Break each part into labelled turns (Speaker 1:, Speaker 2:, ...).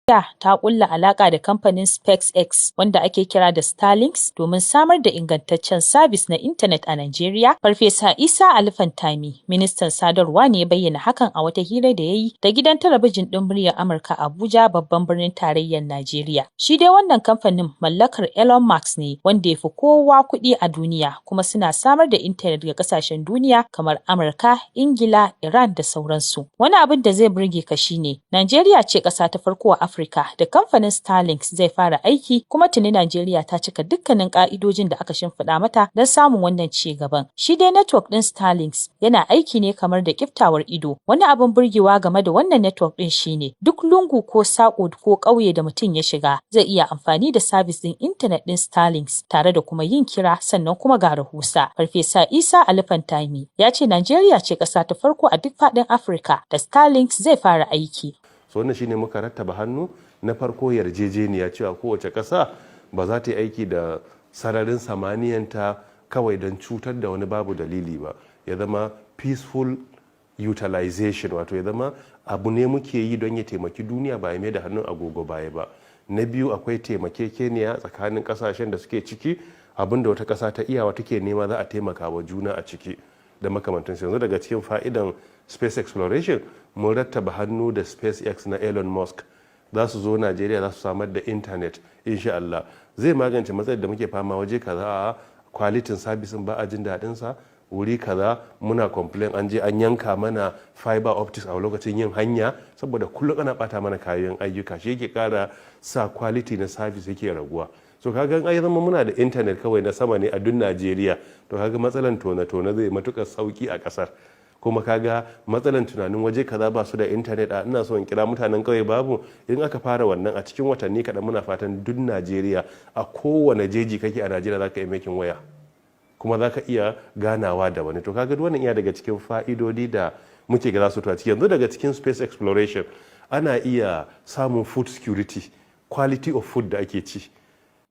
Speaker 1: Ta ƙulla alaƙa da kamfanin SpaceX, wanda ake kira da Starlink, domin samar da ingantaccen sabis na intanet a Najeriya. Farfesa Isa Ali Pantami, ministan sadarwa, ne ya bayyana hakan a wata hira da ya yi da gidan talabijin ɗin Muryar Amurka, Abuja, babban birnin tarayyar Najeriya. Shi dai wannan kamfanin mallakar Elon Musk ne, wanda ya fi kowa kuɗi a duniya, kuma suna samar da intanet ga ƙasashen duniya kamar Amurka, Ingila, Iran da sauransu. Wani abin da zai burge ka shine, Najeriya ce ƙasa ta farko a Afirka da kamfanin Starlink zai fara aiki, kuma tuni Najeriya ta cika dukkanin ƙa'idojin da aka shimfiɗa mata don samun wannan ci gaban. Shi dai network ɗin Starlink yana aiki ne kamar da ƙiftawar ido. Wani abin burgewa game da wannan network ɗin shine duk lungu ko saƙo ko ƙauye da mutum ya shiga zai iya amfani da sabis ɗin intanet ɗin Starlink tare da kuma yin kira, sannan kuma ga rahusa. Farfesa Isa Ali Pantami ya ce Najeriya ce ƙasa ta farko a duk faɗin Afirka da Starlink zai fara aiki.
Speaker 2: So wannan shine muka rattaba hannu na farko, yarjejeniya cewa kowace ƙasa ba za ta yi aiki da sararin samaniyanta kawai don cutar da wani babu dalili ba. Ya zama peaceful utilization, wato ya zama abu ne muke yi don ya taimaki duniya, ba ya mai da hannun agogo baya ba. Na biyu, akwai taimakekeniya tsakanin kasashen da suke ciki. Abin da wata ƙasa ta iyawa take nema, za a taimaka wa juna a ciki da makamantansu. Yanzu daga cikin fa'idan space exploration, mun rattaba hannu da SpaceX na Elon Musk, za su zo Najeriya, za su samar da intanet. Insha Allah zai magance matsalar da muke fama waje kaza, a quality service ba a jin daɗin sa wuri kaza, muna complain an je an yanka mana fiber optics a lokacin yin hanya, saboda kullum ana bata mana kayan ayyuka, shi yake kara sa quality na service yake raguwa. So kaga ai zama muna da internet kawai na sama ne a duk Najeriya, to kaga matsalan tona-tona zai matukar sauki a kasar. Kuma kaga matsalan tunanin waje kaza ba su da intanet, a ina so in kira mutanen kauye babu, in aka fara wannan a cikin watanni kaɗan, muna fatan duk Najeriya, a kowane jeji kake a Najeriya, za ka iya making waya kuma za ka iya ganawa da wani. To kaga wannan iya daga cikin fa'idodi da muke ga za su ciki. Yanzu daga cikin space exploration ana iya samun food security, quality of food da ake ci.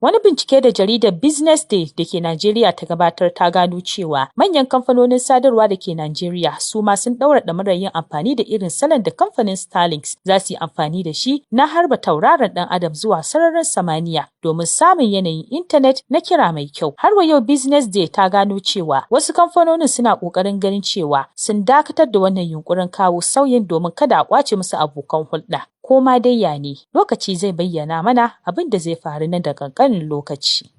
Speaker 1: Wani bincike da jaridar Business Day da ke Najeriya ta gabatar ta gano cewa manyan kamfanonin sadarwa da ke Najeriya su ma sun ɗaura ɗamarar yin amfani da irin salon da kamfanin Starlink za su yi amfani da shi na harba tauraron ɗan adam zuwa sararin samaniya domin samun yanayin intanet na kira mai kyau. Har wa yau, Business Day ta gano cewa wasu kamfanonin suna ƙoƙarin ganin cewa sun dakatar da wannan yunƙurin kawo sauyin domin kada a ƙwace musu abokan hulɗa. Ko ma dai ya ne, lokaci zai bayyana mana abin da zai faru nan da ƙanƙanin lokaci.